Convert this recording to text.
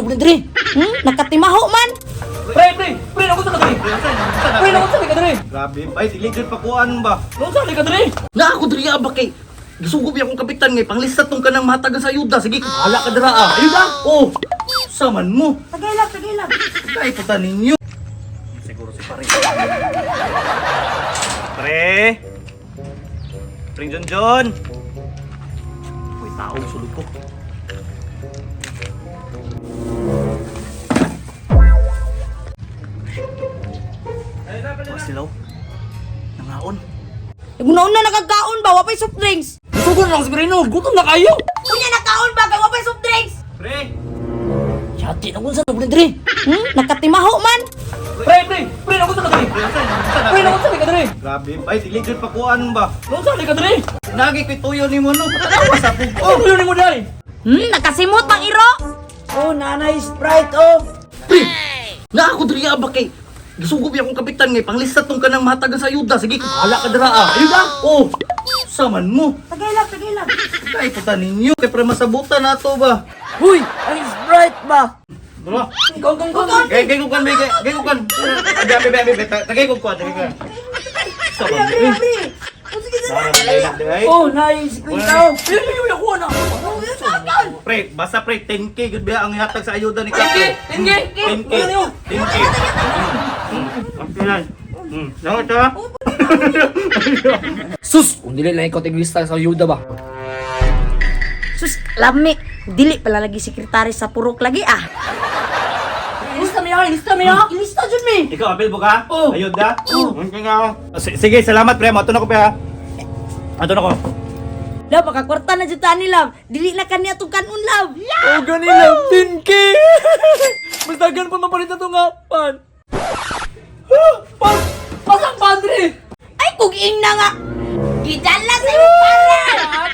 Dre. Nakatimaho man. Pre, pre, pre, nakunsa ka dre? Pre, nakunsa ka dre? Grabe, ay dili jud pakuan ba? Nakunsa ka dre? Na ako diri ba kay gisugob akong kapitan ngay panglista tong kanang matagan sa ayuda. Sige, bahala ka dira ah. Ayuda? Oh. Saman mo. Tagay lang, tagay lang. Kay puta ninyo. Siguro si pare. Pre. Pring John John. Uy, taong sulod ko. Wa sila oh. Nangaon. Una-una nagkakaon ba, wapay soft drinks. Sugo na lang si Breno, gutom na kayo. Unya nakaon ba kay wapay soft drinks. Pre. Yati, nakunsa na dre? Nakatimaho man. Pre, pre, pre, nakunsa ka dre? Pre, nakunsa ka dre? Grabe, ay dili jud pakuan ba? Nakunsa ka dre? Nagi ko'y tuyo ni mo no. Patatawa sa pug. Oh, yun mo dai. Nakasimot pang iro. Oh, nanay Sprite oh. Pre! Na ako diri ba kay gisugob akong kapitan ngay panglista tong kanang matagan sa ayuda. Sige, bahala ka dira ah. Ayuda? Oh. Saman mo. Tagay lang, tagay lang. Kay puta ninyo kay para masabutan nato ba. Huy, ang Sprite ba? Dula. Kong kong kong. Gay gay kuan gay gay kuan. Abi abi abi abi tagay ko kuan, tagay kuan. Saman mo. Abi, abi. Oh, sige, sige. Oh, nice kwenta. Yun yun yun ako na. Pre, basta pre 10K gud ba ang ihatag sa ayuda ni Kap. 10K, 10K. 10K. Ano yun? 10K. Okay lang. Langot ha. Sus, kung dili lang ikaw tiglista sa ayuda ba? Sus, lami. Dili pala lagi sekretary sa purok lagi ah. Ilista mi ah, ilista mi ah. Ilista jud mi. Ikaw apil mo ka? Oh. Ayuda? Oo. Sige, salamat pre. Mato na ko pre ha. Ato na ko. Love, makakwarta na jud ta ni love. Dili na kaniya tong kanon love. Oh, gani lang 10K. Mas dagan pa mapalit na to nga pan. Huh? Pan, pasang pandre. Ay, kung ing na nga. Gidala sa imong para.